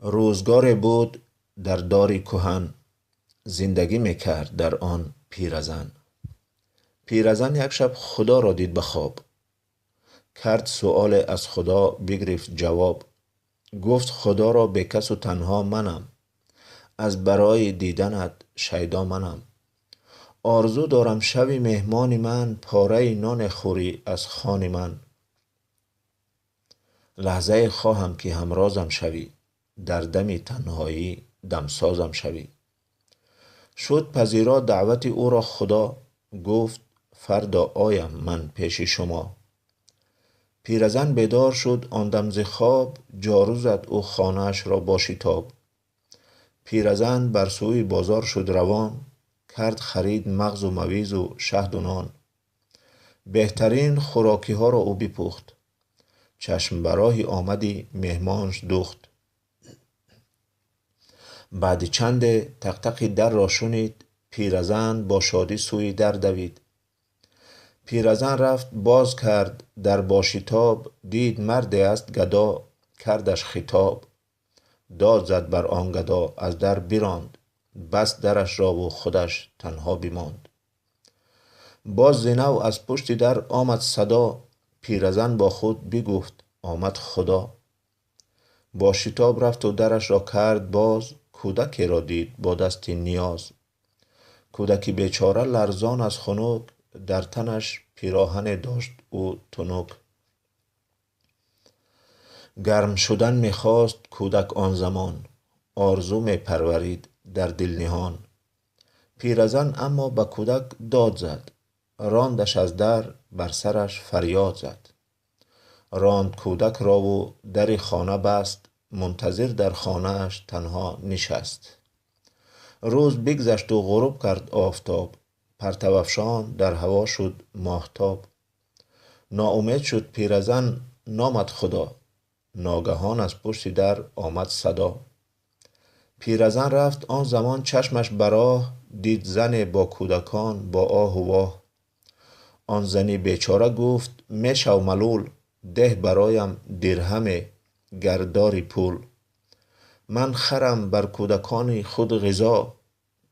Рӯзгоре буд дар дори куҳан, зиндагӣ мекард дар он пиразан. Пиразан як шаб Худоро дид ба хоб. Кард суоле аз Худо, бигирифт ҷавоб. Гуфт Худоро бекасу танҳо манам, аз барои диданат шайдо манам. Орзу дорам шави меҳмони ман, пораи ноне хӯрӣ аз хони ман. Лаҳзае хоҳам ки ҳамрозам шавӣ, дар дами танҳоӣ дамсозам шавӣ. Шуд пазиро даъвати ӯро Худо, гуфт фардо оям ман пеши шумо. Пиразан бедор шуд он дам зи хоб, ҷору зад ӯ хонаашро бо шитоб. Пиразан бар сӯи бозор шуд равон, кард харид мағзу мавизу шаҳду нон. Беҳтарин хӯрокиҳоро ӯ бипухт, чашм ба роҳи омади меҳмонш духт. Баъди чанде тақтақи дарро шунид, пиразан бо шодӣ сӯи дар давид. Пиразан рафт боз кард дар бо шитоб, дид марде аст гадо, кардаш хитоб. Дод зад бар он гадо, аз дар биронд, баст дарашро-ву худаш танҳо бимонд. Боз зи нав аз пушти дар омад садо, пиразан бо худ бигуфт омад Худо. Бо шитоб рафту дарашро кард боз, кӯдакеро дид бо дасти ниёз. Кӯдаки бечора ларзон аз хунук, дар танаш пироҳане дошт ӯ тунук. Гарм шудан мехост кӯдак он замон, орзу мепарварид дар дил ниҳон. Пиразан аммо ба кӯдак дод зад, рондаш аз дар, бар сараш фарёд зад. Ронд кӯдакрову дари хона баст, мунтазир дар хонааш танҳо нишаст. Рӯз бигзашту ғуруб кард офтоб, партавафшон дар ҳаво шуд моҳтоб. Ноумед шуд пиразан, номад Худо, ногаҳон аз пушти дар омад садо. Пиразан рафт он замон чашмаш ба роҳ, дид зане бо кӯдакон бо оҳу воҳ. Он зани бечора гуфт мешав малул, деҳ бароям дирҳаме, гар дори пул. Ман харам бар кӯдакони худ ғизо,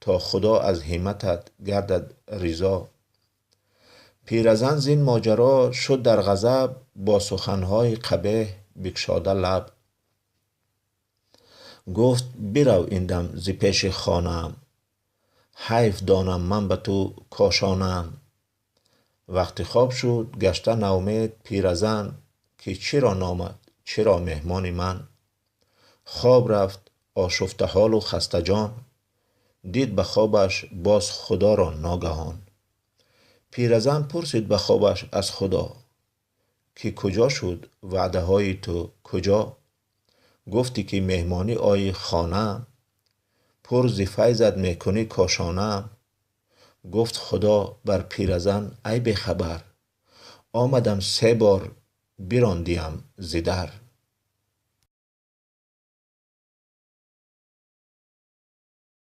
то Худо аз ҳимматат гардад ризо. Пиразан зин моҷаро шуд дар ғазаб, бо суханҳои қабеҳ бикшода лаб. Гуфт бирав ин дам зи пеши хонаам, ҳайф донам ман ба ту кошонаам. Вақти хоб шуд гашта ноумед пиразан, ки чиро номад, чиро меҳмони ман. Хоб рафт ошуфтаҳолу хастаҷон, дид ба хобаш боз Худоро ногаҳон. Пиразан пурсид ба хобаш аз Худо, ки куҷо шуд ваъдаҳои ту куҷо? Гуфтӣ ки меҳмонӣ ои хонаам, пур зи файзат мекунӣ кошонаам. Гуфт Худо бар пиразан ай бехабар, омадам се бор бирондиям зи дар.